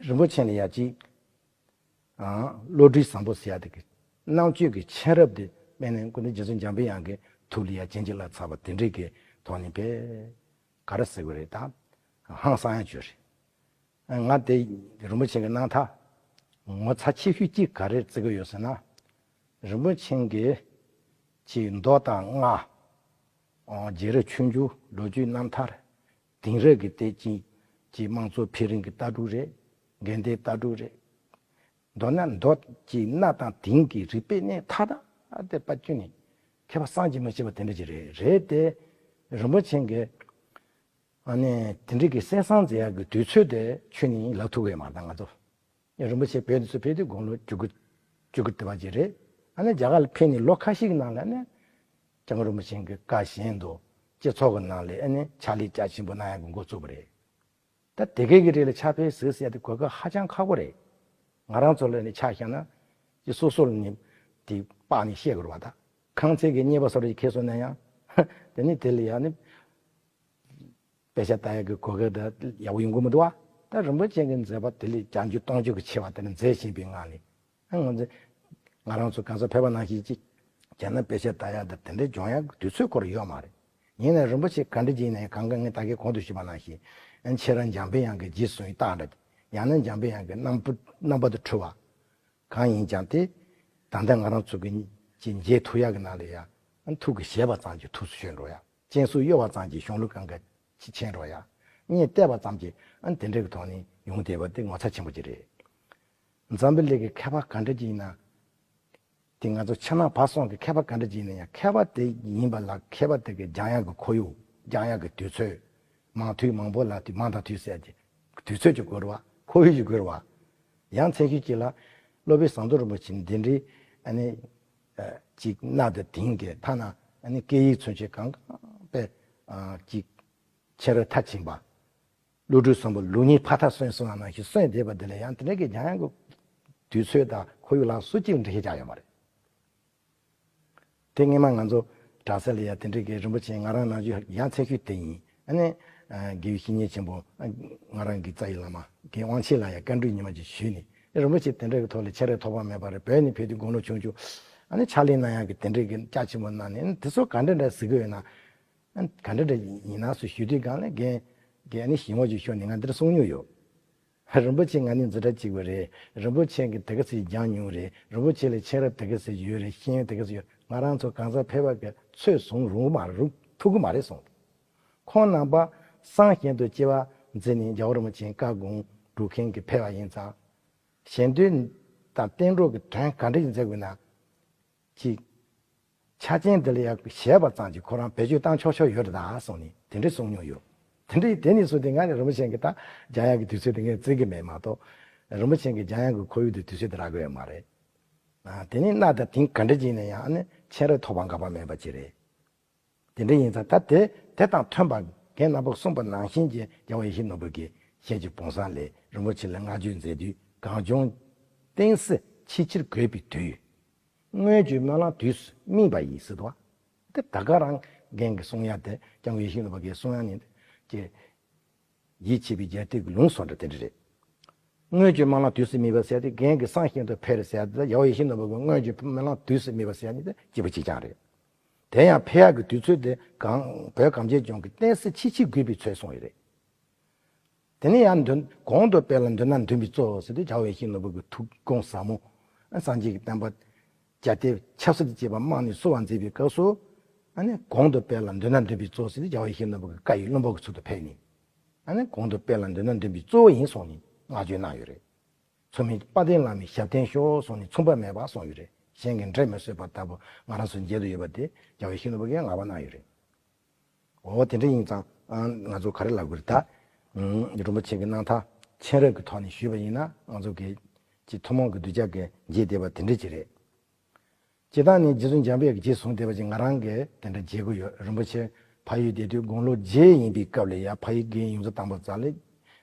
རིན་པོ་ཆེ་ལ་ཡ་ཅིག་ བློ་གྲོས་བཟང་པོ་ཟེར་ཡ་དེ་གི་རྣམ་དཔྱོད་ཀྱི་མཁྱེན་རབ་དེ་དཔེར་ན་སྐུ་མདུན་རྗེ་བཙུན་འཇམ་པའི་དབྱངས་ཀྱི་ཐུགས་ལ་ཡ་བྱིན་གྱིས་བརླབས་ཚར་བ་དེ་འདྲའི་གི་ཐོག་ནས་ཕེ་ག་རེ་ཟེར་དགོས་རེད་ད། ཧང་སང་ཡ་བྱོས་རེད། ང་དེ་རིན་པོ་ཆེ་གི་རྣམ་ཐར་ངོ་མཚར་ཆེ་ཤོས་གཅིག་ག་རེ་བརྩི་གི་ཡོད་ཟེར་ན། རིན་པོ་ཆེ་གི་ཅིག་མདོ་དང་སྔགས། རྗེ་རབས་ཆོས་འབྱུང་ལོ་རྒྱུས་རྣམ་ཐར། དེང་རབས་ཀྱི་དེ་ཅིག་ཅིག་དམངས་གཙོ་འཕེལ་རིམ་གྱི་ལྟ་གྲུབ་རེད། འགལ་ཟླའི་ལྟ་གྲུབ་རེད། མདོར་ན་མདོ་ཅིག་གནའ་དང་དེང་གི་རིག་པའི་གནས་མཐའ་དག་དེ་པ་ཁྱོན་ནས་མཁས་པ་བསམ་གྱིས་མི་ཁྱབ་པ་དེ་འདྲ་ཅིག་རེད། རེད་དེ་རིན་པོ་ཆེ་གི་ཨ་ནི་དེ་འདྲའི་གི་གསན་བསམ་མཛད་ཡག་གི་དུས་ཚོད་དེ་ཁྱོན་ནས་ལབ་ཐུབ་ཀྱི་མ་རེད་ད་ང་ཚོ། རིན་པོ་ཆེ་བོད་དུ་ཚུར་ཕེབས་དུས་དགུང་ལོ་བཅུ་དགུ་བཅུ་དགུ་དེ་བ་ཅིག་རེད། ཨ་ནི་རྒྱ་གར་ལ་ཕེབས་ནས་ལོ་ཁ་ཤས་ཀྱི་ནང་ལ་ཨ་ནི་སྐྱབས་མགོན་རིན་པོ་ཆེ་གི་བཀའ་བཞིན་དུ་སྤྱི་ཚོགས་ཀྱི་ནང་ལ་ཨ་ནི་ཕྱག་ལས་རྒྱ་ཆེན་པོ་གནང་ཡག་གི་འགོ་བཙུགས་པ་རེད། ད་དེ་གའི་གི་རིགས་ལ་ཕྱག་དཔེ་གཟིགས་ཟེར་ཡ་དེ་གོ་སྐབས་ཧ་ཅང་ཁག་པོ་རེད། ང་རང་ཚོ་ལ་ནི་ཆ་བཞག་ན་ཅི་སོ་སོ་ལ་ནི་དེ་དཔག་ནས་བཤད་དགོས་རེད་བ། ད་ཁང་ཚན་གྱི་གཉེར་པ་སོགས་ལ་ཁེལ་སོང་ན་ཡང་དེ་ནི་དེ་ལ་ཡང་ནི་དཔེ་ཆ་ལྟ་ཡག་གི་གོ་སྐབས་ད་ཡག་པོ་ཡོང་གི་མི་འདུག་བ། ད་རིན་པོ་ཆེ་གི་མཛད་པ་དེ་ལས་བརྒྱ་འགྱུར་སྟོང་འགྱུར་གྱི་ཆེ་བ་དེ་ལ་མཛད་བཞིན་པའི་ངང་ནས། ང་ཚོ་ང་རང་ཚོ་གང་ཟག་ཕལ་པ་ནང་བཞིན་ཅིག་བྱས་ན་དཔེ་ཆ་ལྟ་ཡག་དང་དེ་འདྲའི་སྦྱོང་ཡག་གི་དུས་ཚོད་སྐོར་ཡོད་མ་རེད། ཡིན་ནའི་རིན་པོ་ཆེ་ག་འདྲ་ཅིག་ཡིན་ནའི་གང་ག་ངས་ད་གིན་གོང་དུ་ཞུས་པ་ནང་བཞིན་ཨ་ནི་ཁྱེད་རང་འཇམ་པའི་དབྱངས་ཀྱི་རྗེས་སུ་བཟུང་བའི་རྟགས་འདྲ། ཡང་ན་འཇམ་པའི་དབྱངས་ཀྱི་རྣམ་པ་རྣམ་པ་དང་འཕྲུལ་བ་གང་ཡིན་ཀྱང་དེ་ད་ལྟ་ང་རང་ཚོ་གི་ཅིག་མཇལ་ཐུབ་ཡག་གི་ནང་ལ་ཡ་ཨ་ནི་ཐུགས་ཀྱིས་བཞེད་པ་ཙམ་གྱིས་ཐུགས་སུ་ཆུད་འགྲོ་ཡག་སྤྱན་ཟུར་གཡོ་བ་ཙམ་གྱིས་གཞུང་ལུགས་གང་ག་ཅིག་མཁྱེན་འགྲོ་ཡག་སྙན་གཏད་པ་ཙམ་གྱིས་ཨ་ནི་དེ་འདྲ་གི་ཐོག་ནས་ཡོང་བསྡད་པ་དེ་ངོ་མཚར་ཆེན་པོ་ཅིག་རེད། འཛམ་བུ་གླིང་གི་མཁས་པ་ག་འདྲ་ཅིག་ཡིན་ན། དེ་ང་ཚོ་ཕྱི་ནང་བར་གསུམ་གྱི་མཁས་པ་ག་འདྲ་ཅིག་ཡིན་ན་ཡང་མཁས་པ་དེ་ཡིན་པ་ལ་མཁས་པ་དེ་གི་སྦྱང་ཡག་གི་ཁོར་ཡུག་སྦྱང་ཡག་གི་དུས་ཚོད། མང་ཐོས་མང་པོ་ལ་དུས་མང་དང་དུས་ཟེར་གྱི་དུས་ཚོད་ཅིག་དགོས་རེད་བ། ཁོར་ཡུག་ཅིག་དགོས་རེད་བ། ཡང་མཚན་ཤོས་ཅིག་ལ་སློབ་དཔོན་ཟམ་གདོང་རིན་པོ་ཆེ་འདི་འདྲའི་ཨ་ནི་ཅིག་གནའ་དང་དེང་གི་ཐ་ན་ཨ་ནི་སྐད་ཡིག་ཚུན་ཆད་གང་གང་པའི་ཅིག་མཁྱེན་རབ་མཐར་ཕྱིན་པ། བློ་གྲོས་བཟང་པོ་ལུགས་གཉིས་ཕ་མཐར་སོན་སོང་བ་ནང་བཞིན་སོན་བསྡད་པ་འདི་ལ་ཡང་དེ་འདྲ་གི་སྦྱང་ཡག་གི་དུས་ཚོད་དང་ཁོར་ཡུག་ལ་སུ་གཅིག་འགྲིག་ཤེས་ཀྱང་ཡོད་མ་རེད། དེ་སྔོན་མ་ང་ཚོ་གྲྭ་ས་ལ་ཡང་དེ་འདྲ་གི་རིན་པོ་ཆེ་ང་རང་ནང་བཞིན་ཡང་མཚན་ཤོས་དེ་ཡིན། ཨ་ནི་དགེ་བའི་བཤེས་གཉེན་ཆེན་པོ་ང་རང་གི་རྩ་བའི་བླ་མ་རྒན་དབང་ཆེན་ལ་ཡང་བཀའ་འདྲི་ཉི་མ་གཅིག་ཞུས་ནས་རིན་པོ་ཆེ་དེ་འདྲ་གི་ཐོག་ལ་མཁྱེན་རབ་ཐོབ་པ་མེད་པ་རེད། བོད་ནས་ཕེབས་དུས་དགུང་ལོ་ཆུང་ཆུང་ཨ་ནི་ཕྱག་ལས་གནང་ཡག་གི་དེ་འདྲ་གི་རྒྱ་ཆེན་པོ་གནང་ནས་དེ་ཚོ་ག་འདྲ་འདྲ་གཟིགས་གི་ཡོད་ན། ཨ་ག་འདྲ་འདྲ་ཡིན་ན་སུ་ཞུ་དུས་སྒང་ལ་རྒན་རྒན་ཨ་ནི་ཞིང་འོག་ཅིག་ཤོར་ནས་ང་འདིར་གསུང་མྱོང་ཡོད། རིན་པོ་ཆེ་ང་ནི་འཛིན་གྲྭ་གཅིག་པ་རེད། རིན་པོ་ཆེ་གི་དེ་ག་ཚོད་སྦྱངས་མྱོང་རེད། རིན་པོ་ཆེ་ལ་མཁྱེན་རབ་དེ་ག་ཚོད་ཡོད་རེད། ཤེས་ཡོན་དེ་ག་ཚོད་ཡོད། ང་རང་ཚོ་གང་ཟག་ཕལ་པ་གི་ཚོད་བཟུང་རུང་མ་རུང་ཐུབ་གི་མ་རེད་གསུངས། ཁོང་རྣམ་པ་སང་ཞིང་དུ་སྐྱེ་བ་འཛིན་ནས་རྒྱལ་བ་རིན་པོ་ཆེའི་བཀའ་དགོངས་སྒྲུབ་མཁན་གྱི་ཕལ་པ་ཡིན་ཙང་། གཞན་དོན་དང་བསྟན་འགྲོ་གི་དོན་ག་འདྲ་ཞིག་མཛད་དགོས་ན། ཅིག་ཆ་རྐྱེན་དེ་ལ་ཡང་བཞེས་པ་ཙམ་གྱིས་ཁོ་རང་བེད་སྤྱོད་བཏང་ཆོག་ཆོག་ཡོད་རེད་ད་གསུངས་ནས་དེ་འདྲས་གསུངས་མྱོང་ཡོད། དེ་འདྲས་དེ་ནས་བཟུང་སྟེ་ང་ནི་རིན་པོ་ཆེ་གི་ད་སྦྱང་ཡག་གི་དུས་ཚོད་དེ་ངས་བརྩི་གི་མེད་མ་གཏོགས། རིན་པོ་ཆེ་གི་སྦྱང་ཡག་གི་ཁོར་ཡུག་དེ་དུས་ཚོད་དེ་རག་གི་ཡོད་མ་རེད། ཨ་དེ་ནས་གནའ་དང་དེང་ག་འདྲ་ཅིག་ཡིན་ན་ཡང་ཨ་ནི་མཁྱེན་རབ་ཐོབ་པ་འགག་པ་མེད་པ་ཅིག་རེད། དེ་འདྲ་ཡིན་ཙང་ད་དེ་དེ་དང་མཐུན་པ་རྒན་རྣམ་པ་གསུངས་པ་ནང་བཞིན་གྱི་རྒྱལ་བ་ཡིད་བཞིན་ནོར་བུ་གི་ཞལ་གྱི་བུམ་བཟང་ལས་རིན་པོ་ཆེ་ལ་བསྔགས་བརྗོད་མཛད་དུས་གངས་ལྗོངས་བསྟན་སྲིད་ཕྱི་ཕྱིར་དགོས་པའི་དུས། སྔོན་གྱི་སྨོན་ལམ་དུས་སུ་སྨིན་པ་ཡིན་ཟེར་དོ། དེ་ད་ག་རང་རྒན་གྱི་གསུང་ཡ་དེ་སྐྱབས་མགོན་ཡིད་བཞིན་ནོར་བུ་གི་གསུང་ཡ་ནི་ཀྱི། ཡིད་ཆེས་པའི་རྒྱལ་སྲས་ཀྱི་ལུང་སོགས་འདྲ་དེ་འདྲ་རེད། སྔོན་གྱི་སྨོན་ལམ་དུས་སུ་སྨིན་པ་ཟེར་ཏེ་རྒན་གྱི་སང་ཞིང་དུ་ཕེབས་ཟེར་ཏེ་རྒྱལ་བ་ཡིད་བཞིན་ནོར་བུ་གི་སྔོན་གྱི་སྨོན་ལམ་དུས་སུ་སྨིན་པ་ཟེར་ནི་དེ་གཅིག་པ་གཅིག་རྐྱང་རེད། དེ་ཡང་ཕེབས་ཡག་གི་དུས་ཚོད་དེ་གང་བོད་གངས་ཅན་ལྗོངས་ཀྱི་བསྟན་སྲིད་ཕྱི་ཕྱིར་དགོས་པའི་ཚོད་སོང་ཡོད་རེད། དེ་ནས་ཡང་མདུན་གོང་དུ་སྤེལ་ལ་མདུན་ན་འདོན་པའི་གཙོ་བོ་ཟེར་ཏེ་རྒྱལ་བ་ཡིད་བཞིན་ནོར་བུ་གི་ཐུགས་དགོངས་ཟབ་མོ། སངས་རྒྱས་ཀྱི་བསྟན་པ་རྒྱ་སྟེ་ཆབ་སྲིད་དང་བཅས་པ་རྨང་ནས་གསོ་བར་མཛད་པའི་སྐབས་སུ། ཨ་ནི་གོང་དུ་སྤེལ་ལ་མདུན་ན་འདོན་པའི་གཙོ་བོ་ཟེར་ཏེ་རྒྱལ་བ་ཡིད་བཞིན་ནོར་བུ་གི་བཀའ་ཡི་བློན་པོ་གི་ཚུལ་དུ་ཕེབས་ནས། ཨ་ནི་གོང་དུ་སྤེལ་ལ་མདུན་ན་འདོན་པའི་གཙོ་བོ་ཡིན་གསུངས་ནས་བསྔགས་བརྗོད་གནང་ཡོད་རེད། མཚུངས་མེད་དཔལ་ལྡན་བླ་མའི་ཞབས་བརྟན་ཤོག་གསུངས་ནས་མཚུངས་པ་མེད་པ་གསུངས་ཡོད་རེད། གཞན་གྱིས་འགྲན་མི་བཟོད་པ་ལྟ་བུ་ང་རང་ཚོ་མཇལ་དུ་ཡོད་པ་དེ་རྒྱལ་བ་ཡིད་བཞིན་ནོར་བུ་གིས་བསྔགས་པ་གནང་ཡོད་རེད། འོ་དེ་འདྲ་ཡིན་ཙང་ང་ཚོ་ག་རེ་ལབ་དགོས་རེད་ད། རིན་པོ་ཆེ་གི་རྣམ་ཐར་མཁྱེན་རབ་ཀྱི་ཐོག་ནས་ཞུས་པ་ཡིན་ན་ང་ཚོ་གི་ཅིག་ཐུན་མོང་གི་གདུལ་བྱ་གི་མཇལ་བསྡད་པ་དེ་འདྲ་ཅིག་རེད། སྤྱིར་བཏང་ནི་རྗེ་བཙུན་འཇམ་དཔལ་གྱི་རྗེས་བཟུང་བསྡད་པ་ཅིག་ང་རང་གིས་དེ་འདྲ་མཇལ་གྱི་ཡོད། རིན་པོ་ཆེ་ཕ་ཡུལ་བསྡད་དུས་དགུང་ལོ་བརྒྱད་ཡིན་པའི་སྐབས་ལ་ཡ་ཕ་ཡུལ་རྒན་ཡུམ་གྱི་དམ་པ་རྩ་ལས་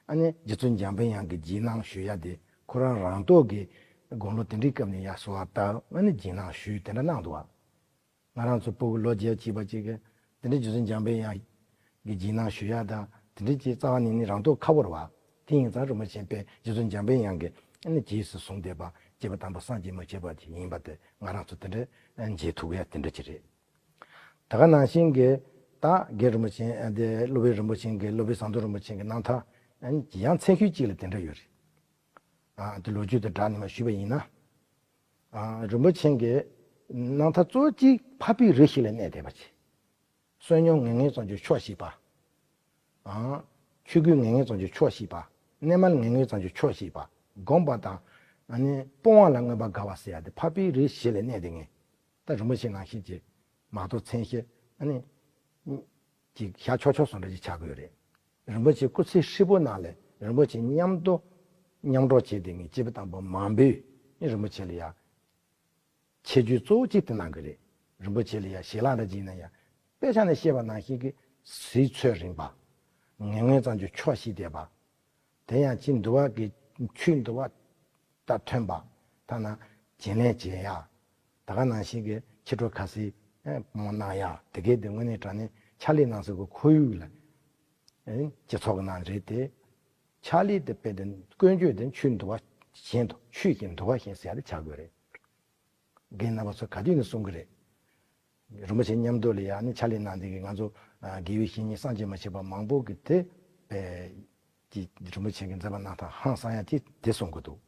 ཨ་ནི་རྗེ་བཙུན་འཇམ་པའི་དབྱངས་ཀྱི་རྗེས་གནང་ཞུ་ཡ་དེ་ཁོ་རང་རང་རྟོགས་ཀྱིས་དགུང་ལོ་དེ་འདྲའི་སྐབས་ནས་ཡ་གསོལ་བ་བཏབ་ཨ་ནི་རྗེས་གནང་ཞུས་དེ་འདྲ་གནང་འདུག་བ། ང་རང་ཚོ་སྤུ་གུ་ལོ་བརྒྱད་ཅིག་པ་ཅིག་གིས་དེ་འདྲའི་རྗེ་བཙུན་འཇམ་པའི་དབྱངས་ཀྱི་རྗེས་གནང་ཞུ་ཡ་དང་དེ་འདྲའི་ཅིག་རྩ་བ་ནས་ནི་རང་རྟོགས་ཁ་པོ་རེད་བ། དེ་ཡིན་ཙང་རིན་པོ་ཆེ་དཔེ་རྗེ་བཙུན་འཇམ་པའི་དབྱངས་ཀྱི་ཨ་ནི་རྗེས་སུ་བཟུང་བསྡད་པ་ སྐྱེས་བུ་དམ་པ་སངས་རྒྱས་མི་བྱེད་པ་ཅིག་ཡིན་པ་དེ་ང་རང་ཚོ་དེ་འདྲ་མཇལ་ཐུབ་ཡ་དེ་འདྲ་ཅིག་རེད། ད་ག་ནང་བཞིན་གྱི་ད་རྒན་རིན་པོ་ཆེ་དེ་སློབ་དཔོན་རིན་པོ་ཆེ་གི་སློབ་དཔོན་ཟམ་གདོང་རིན་པོ་ཆེ་གི་རྣམ་ཐར་ཡང་མཚན་ཤོས་གཅིག་ལ་དེ་འདྲ་ཡོད་རེད། ཨ་དེ་ལོ་རྒྱུས་དེ་སྦྲགས་ནས་མ་ཞུས་པ་ཡིན་ན། ཨ་རིན་པོ་ཆེ་གི་རྣམ་ཐར་གཙོ་བོ་གཅིག་འཕགས་པའི་རི་བཞི་ལ་གནས་བསྡད་པ་ཅིག་བསོད་སྙོམས་ངན་ངོན་ཙམ་གྱིས་ཆོག་ཤེས་པ། ཨང་། ཆོས་གོས་ངན་ངོན་ཙམ་གྱིས་ཆོག་ཤེས་པ། གནས་མལ་ངན་ངོན་ཙམ་གྱིས་ཆོག་ཤེས་པ། སྒོམ་པ་དང་། ཨ་ནི་སྤོང་བ་ལ་མངོན་པར་དགའ་བ་ཟེར་ཡ་དེ་འཕགས་པའི་རིགས་བཞི་ལ་གནས་དེ་ངས་ད་རིན་པོ་ཆེ་ནང་བཞིན་གྱི་མ་གཏོགས་མཚན་གཞི་ཨ་ནི་ཅིག་བཞག་ཆོག་ཆོག་སོང་འདྲ་ཅིག་ཆགས་དགོས་རེད། རིན་པོ་ཆེ་སྐུ་ཚེ་ཧྲིལ་པོ་ནང་ལ་རིན་པོ་ཆེ་མཉམ་དུ་མཉམ་འགྲོགས་བྱས་དེ་ངས་སྐྱེས་བུ་དམ་པ་མང་པོས་རིན་པོ་ཆེ་ལ་ཡ། ཆེ་རྒྱུ་གཙོ་བོ་གཅིག་དེ་གནང་གི་རེད། རིན་པོ་ཆེ་ལ་ཡང་ཞལ་ལག་འདྲ་བགྱིས་ན་ཡང་དཔེ་ཆ་ནས་བཤད་པ་ནང་བཞིན་གྱི་གཟི་ཚོད་རིང་པ། ངན་ངོན་ཙམ་གྱིས་ཆོག་ཤེས་བསྡད་པ། དེ་ཡང་ཅི་འདུལ་བ་གི་ཆོས་འདུལ་བ་དང་མཐུན་པ། ཐ་ན་བྱིན་ལེན་བྱེད་ཡ། ད་ག་ནང་བཞིན་གྱི་ཕྱི་དྲོ་ཁ་ཟས་སྨོ་གནང་ཡ་དེ་གའི་དེ་དངོས་གནས་དྲང་གནས་ཕྱག་ལས་གནང་སའི་ཁོར་ཡུག་ལ་སྤྱི་ཚོགས་ཀྱི་ནང་རེད་དེ། ཕྱག་ལས་དེ་དཔེ་དེ་ཀུན་སྤྱོད་དེ་ཆོས་འདུལ་བ་བཞིན་དུ་ཆོས་ཀྱི་འདུལ་བ་བཞིན་ཟེར་ཡ་དེ་ཆགས་དགོས་རེད། རྒན་རྣམ་པ་ཚོ་ག་དུས་ནས་གསུང་གི་རེད། རིན་པོ་ཆེ་མཉམ་དུ་ལ་ཡ་ནི་ཕྱག་ལས་གནང་དེ་གི་ང་ཚོ་དགེ་བའི་བཤེས་གཉེན་སངས་རྒྱས་མ་བྱས་པ་མང་པོ་གི་དེ་དཔེ་ཀྱི་རིན་པོ་ཆེ་གི་མཛད་པ་རྣམ་ཐར་ཧང་སང་ཡ་དེ་དེ་གསུང་གི་འདུག་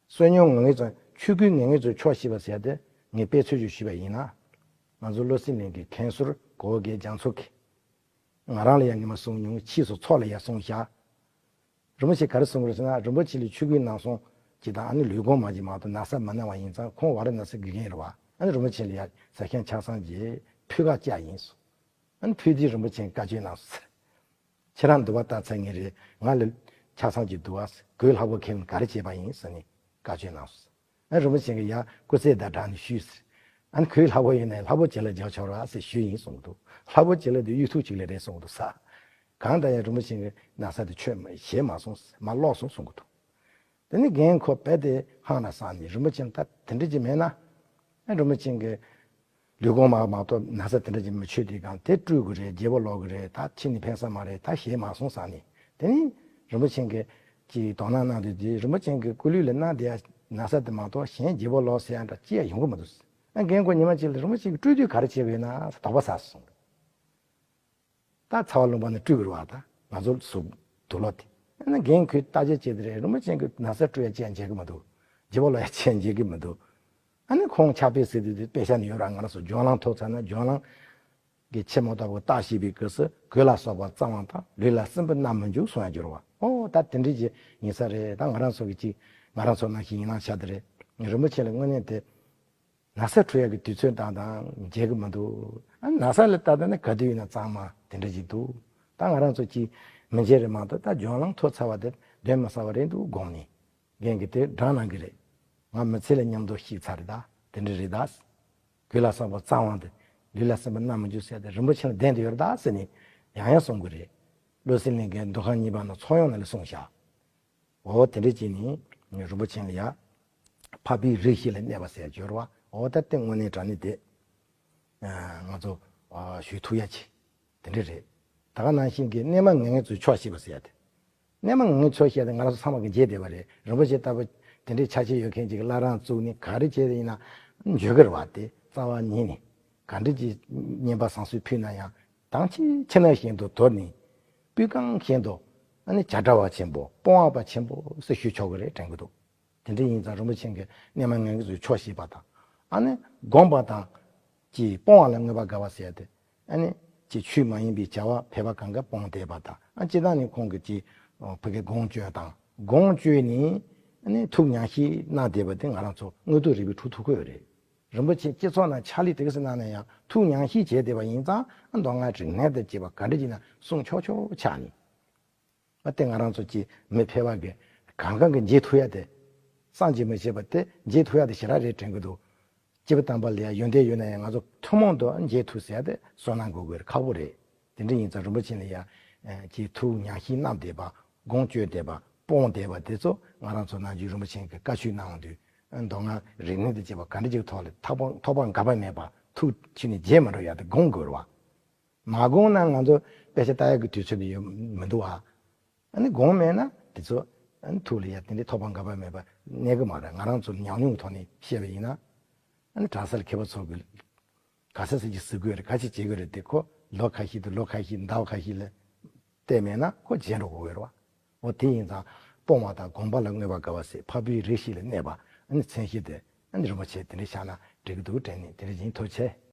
བསོད་སྙོམས་ངན་ངོན་ཙམ་ཆོས་གོས་ངན་ངོན་ཙམ་ཆོག་ཤེས་པ་ཟེར་ཡ་དེ་ངས་དཔེ་མཚོན་ཞིག་ཞུས་པ་ཡིན་ན། ང་ཚོ་བློ་གསལ་གླིང་གི་མཁན་ཟུར་གོ་བོ་དགེ་རྒྱ་མཚོ་གིས། ང་རང་ལ་ཡང་ངས་མ་གསུངས་མྱོང་། ཕྱིས་སུ་ཚོགས་ལ་ཡང་གསུངས་ཤག་རིན་པོ་ཆེ་ག་རེ་གསུངས་རེད་ཟེར་ན། རིན་པོ་ཆེ་ལ་ཆོས་གོས་གནང་སོང་ཅིག་དང་ཨ་ནི་ལུས་གོང་མ་ཅིག་མ་གཏོགས་ན་བཟའ་མ་གནང་བ་ཡིན་ཙང་ཁོང་ཝ་ར་ཎ་སི་དགེ་རྒན་རེད་བ། ཨ་ནི་རིན་པོ་ཆེ་ལ་ཡ་ཟ་ཁང་ཆ་ཚང་གྱི་ཕུད་ཀ་བཅག་ཡིན་སོང་། ཨ་ནི་ཕུད་དེ་རིན་པོ་ཆེ་བཀའ་ཆོས་གནང་སོང་ཟེར། ཁྱེད་རང་འདུལ་བ་ལྟ་ཚར་ངེས་རེད། ང་ལ་ཆ་ཚང་གྱི་འདུལ་བ་གོས་ལྷག་པོ་ཁྱེར་ནས་ག་རེ་བྱས་པ་ཡིན་ཟེར་ནས་བཀའ་ཆོས་གནང་སོང་། ཨ་རིན་པོ་ཆེ་གིས་ཡ་སྐུ་རྩེད་དང་སྦྲགས་ནས་ཞུས་ཟེར། ཨ་ནི་གོས་ལྷག་པོ་ཡིན་ནའི་ལྷག་པོ་བྱེད་ལ་རྒྱག་ཆོག་ར་ཟེར་ཞུས་ཡིན་གསུངས་འདུག་ལྷག་པོ་བྱེད་ལ་དེ་གཡུ་ཐུག་ཅིག་ལས་རེད་གསུངས་འདུག་ས། གང་ལྟར་ཡང་རིན་པོ་ཆེ་གིས་ན་བཟའ་དེ་ཆོད་མ་བཞེས་མ་སོང་ཟེར། མ་ཀློག་སོང་གསུང་གི་འདུག་དེ་ནི་རྒན་ཁོ་རྦད་དེ་ཧང་ལ་སངས་ནས་རིན་པོ་ཆེ་ད་དེ་འདྲ་ཅིག་མེད་ན། ཨ་རིན་པོ་ཆེ་གིས་ལུས་གོང་མ་མ་གཏོགས་ན་བཟའ་དེ་འདྲ་ཅིག་མི་ཆོད་དུས་གང་དེ་སྤྲུལ་དགོས་རེད། རྒྱལ་པོ་ལོག་གི་རེད། ད་ཁྱེད་ནི་ཕན་ས་མ་རེད། ད་བཞེས་མ་སོང་ཟེར་ནས། དེ་ནི་རིན་པོ་ཆེ་གིས་ཀྱི་དོ་སྣང་གནང་དུས་དེ་རིན་པོ་ཆེ་གི་སྐུ་ལུས་ལ་གནང་བསྡད་ན་བཟའ་དེ་མ་གཏོགས་གཞན་རྒྱལ་པོ་ལོག་ཟེར་ཡ་འདྲ་ཅི་ཡང་ཡོང་གི་མི་འདུག་ཨ་རྒན་ཁོ་ཉི་མ་གཅིག་ལ་རིན་པོ་ཆེ་གིས་སྤྲུལ་དུས་ག་རེ་བྱེད་དགོས་ན་དོགས་པ་ཟ་སོང་། ད་ཚ་བ་ལུང་པ་ནས་སྤྲུལ་དགོས་རེད་བ། ད་ང་ཚོ་གཟུགས་དུག་ལོག་དེ། ཨ་ནི་རྒན་ཁོས་བརྟག་དཔྱད་བྱས་དེ་རེད། རིན་པོ་ཆེ་གིས་ན་བཟའ་སྤྲུལ་ཡ་ཅི་ཡང་མཇལ་གི་མི་འདུག་རྒྱལ་པོ་ལོག་ཡ་ཅི་ཡང་མཇལ་གི་མི་འདུག་ཨ་ནི་ཁོང་ཕྱག་དཔེ་ཟེར་དུས་དེ་དཔེ་ཆ་ནས་ཡོད་ར། ང་རང་ཚོ་སྦྱོར་ལམ་ཐོབ་ཚར་ན་སྦྱོར་ལམ་གྱི་ཆེན་མོ་ལྟ་བུ་བརྟག་ཞིབ་པའི་སྐབས་སུ་གོས་ལ་སོགས་པ་གཙང་བ་དང་ལུས་ལ་སྲིན་བུ་མནར་མི་འཇུག་གསུང་ཡ་སྦྱོར་བ། ཨོ་ད་དེ་འདྲ་ཅིག་ཡིན་ས་རེད། ད་ང་རང་ཚོ་གི་ཅིག་ང་རང་ཚོ་ནང་བཞིན་ཡིན་ན་ཆ་དེ་རེད། རིན་པོ་ཆེ་ལ་དངོས་གནས་དེ། ན་བཟའ་འཁྲུ་ཡག་གི་དུས་ཚོད་དང་དང་མཇལ་གི་མི་འདུག་ཨ་ན་བཟའ་ལ་ལྟ་ད་ནི་ག་དུས་ཡིན་ན་གཙང་མ་དེ་འདྲ་ཅིག་འདུག་ད་ང་རང་ཚོ་ཅིག་མི་མཇལ་རེད་མ་གཏོགས་ད་སྦྱོར་ལམ་ཐོབ་ཚར་བ་དེ་གདོན་མི་ཟ་བ་རེད་འདུག་དགོངས་ནས་རྒན་གྱིས་དེ་དྲང་གནང་གི་རེད། ང་མི་ཚེ་ལ་མཉམ་དུ་ཤེས་ཚར་རེད་ད། དེ་འདྲ་རེད་ད། གོས་ལ་སོགས་པ་གཙང་བ་དེ་ལུས་ལ་སྲིན་བུ་མནར་མི་འཇུག་ཟེར་དེ་རིན་པོ་ཆེ་ལ་ལྡན་དུ་ཡོད་རེད་ད་ཟེར་ནས་ཡང་ཡང་གསུང་གི་རེད། བློ་གསལ་གླིང་གི་མདོ་ཁམས་གཉིས་པ་ནང་ཚོགས་ཡོངས་ནང་ལ་གསུངས་ཤག་འོ་དེ་འདྲ་བྱས་ནས་རིན་པོ་ཆེ་ལ་ཡ་འཕགས་པའི་རིགས་བཞི་ལ་གནས་པ་ཟེར་ཡ་སྦྱོར་བ། འོ་ད་དེ་དངོས་གནས་དྲང་གནས་དེ་ང་ཚོ་ཞུ་ཐུབ་ཡ་ཆེ་དེ་འདྲ་རེད། ད་ག་ནང་བཞིན་གྱི་གནས་མལ་ངན་ངོན་ཙམ་ཆོག་ཤེས་པ་ཟེར་ཡ་དེ། གནས་མལ་ངན་ངོན་ཆོག་ཤེས་ཡ་དེ་ང་རང་ཚོ་ཚང་མ་གིས་མཇལ་བསྡད་པ་རེད། རིན་པོ་ཆེ་ལྟ་བུ་དེ་འདྲའི་ཆ་ཤས་ཡོད་མཁན་ཅིག་གིས་བླ་བྲང་བཙུགས་ནས་ག་རེ་བྱས་ཡིན་ན་འཇོན་གི་རེད་བ། དེ་རྩ་བ་ཉིད་ནས་ག་འདྲ་ཅིག་བསྙེན་པ་བསང་གསོལ་ཕུལ་ན་ཡང་། དང་ཕྱིར་ཕྱི་ནང་བཞིན་དུ་དོར་ནས། སྤུས་རྐང་བཞིན་དུ་ཨ་ནི་བྱ་བྲལ་བ་ཆེན་པོ་སྤོང་བ་པ་ཆེན་པོ་ཟེར་ཞུ་ཆོག་གི་རེད་དྲན་གི་འདུག་དེ་འདྲ་ཡིན་ཙང་རིན་པོ་ཆེ་གིས་གནས་མལ་ངན་ངོན་ཙམ་ཆོག་ཤེས་པ་དང་། ཨ་ནི་སྒོམ་པ་དང་། ཀྱི་སྤོང་བ་ལ་མངོན་པར་དགའ་བ་ཟེར་ཏེ། ཨ་ནི་ཀྱི་ཆོས་མ་ཡིན་པའི་བྱ་བ་ཕལ་པ་གང་ག་སྤོང་བསྡད་པ་དང་། ཨ་སྤྱིར་བཏང་ནི་ཁོང་གི་ཀྱི་ཕ་གི་སྒོམ་སྤྱོད་དང་སྒོམ་སྤྱོད་ནི་ཨ་ནི་ཐུགས་མཉམ་བཞེས་གནང་བསྡད་པ་དེ་ང་རང་ཚོ་དངོས་ཐོག་རིག་པའི་འཕྲོ་མཐུད་ཀྱི་ཡོད་རེད། རིན་པོ་ཆེ་སྤྱི་ཚོགས་ནང་ཕྱག་ལས་དེ་ག་ཙམ་གནང་ན་ཡང་ཐུགས་མཉམ་བཞེས་བྱས་བསྡད་པ་ཡིན་ཙང་། ཨ་མདོ་སྔགས་རིག་གནས་དང་བཅས་པ་ག་འདྲ་ཅིག་ན་གསུང་ཆོག་ཆོག་ཆགས་ནས། ཨ་དེ་ང་རང་ཚོ་ཀྱི་མི་ཕལ་པ་གི་གང་གང་གི་མཇལ་ཐུབ་ཡ་དེ། སངས་རྒྱས་མི་བྱེད་པ་དེ་མཇལ་ཐུབ་ཡ་དེ་ཞེ་དྲག་རེད་དྲན་གི་འདུག་སྐྱེས་བུ་དམ་པ་ལ་ཡ་ཡོན་ཏན་ཡོད་ན་ཡང་ང་ཚོ་ཐུན་མོང་དུ་མཇལ་ཐུབ་ཟེར་ཡ་དེ་བསོད་ནམས་དགོས་དགོས་རེད། ཁག་པོ་རེད། དེ་འདྲ་ཡིན་ཙང་རིན་པོ་ཆེ་ལ་ཡ་ཀྱི་ཐུགས་མཉམ་བཞེས་གནང་བསྡད་པ། སྒོམ་སྤྱོད་བསྡད་པ། སྤོང་བསྡད་པ་དེ་ཚོ་ང་རང་ཚོ་ནམ་རྒྱུན་རིན་པོ་ཆེ་གི་བཀའ་ཆོས་གནང་དུས། མདོ་སྔགས་རིག་གནས་དང་བཅས་པ་ག་འདྲ་ཅིག་ཐོག་ལ་ཐོགས་པ་ཐོགས་པ་འགག་པ་མེད་པ་ཐུགས་ཆུད་ནས་མཇལ་མི་འགྲོ་ཡ་དེ་སྒོམ་དགོས་རེད་བ། མ་སྒོམ་ན་ང་ཚོ་དཔེ་ཆ་ལྟ་ཡག་གི་དུས་ཚོད་དེ་ཡོད་མི་འདུག་ཨ། ཨ་ནི་སྒོམ་མེད་ན་དེ་ཚོ་ ཨ་ནི་ཐུགས་ལ་ཡ་དེ་འདྲའི་ཐོགས་པ་འགག་པ་མེད་པ་གནས་གི་མ་རེད། ང་རང་ཚོ་ཉམས་མྱོང་གི་ཐོག་ནས་བཤད་པ་ཡིན་ན། ཨ་ནི་གྲྭ་སར་མཁས་པ་ཚོ་གི་ག་ས་ས་ཅིག་ཟེར་དགོས་རེད། ག་ཅིག་བྱེད་དགོས་རེད་དེ་ཁོ་ལོ་ཁ་ཤས་དང་ལོ་ཁ་ཤས་ཟླ་བ་ཁ་ཤས་ལ་བལྟས་མེད་ན་ཁོ་བརྗེད་འགྲོ་དགོས་རེད་བ། འོ་དེ་ཡིན་ཙང་སྤོང་བ་དང་སྒོམ་པ་ལ་མངོན་པར་དགའ་བ་ཟེར། འཕགས་པའི་རིགས་ཤིག་ལ་གནས་པ། ཨ་ནི་མཚན་གཞི་དེ་ཨ་ནི་རིན་པོ་ཆེ་དེ་འདྲ་བཞག་ན་འགྲིག་གི་འདུག་དྲན་ནས་དེ་འདྲ་ཡིན་ཐུགས་རྗེ་ཆེ།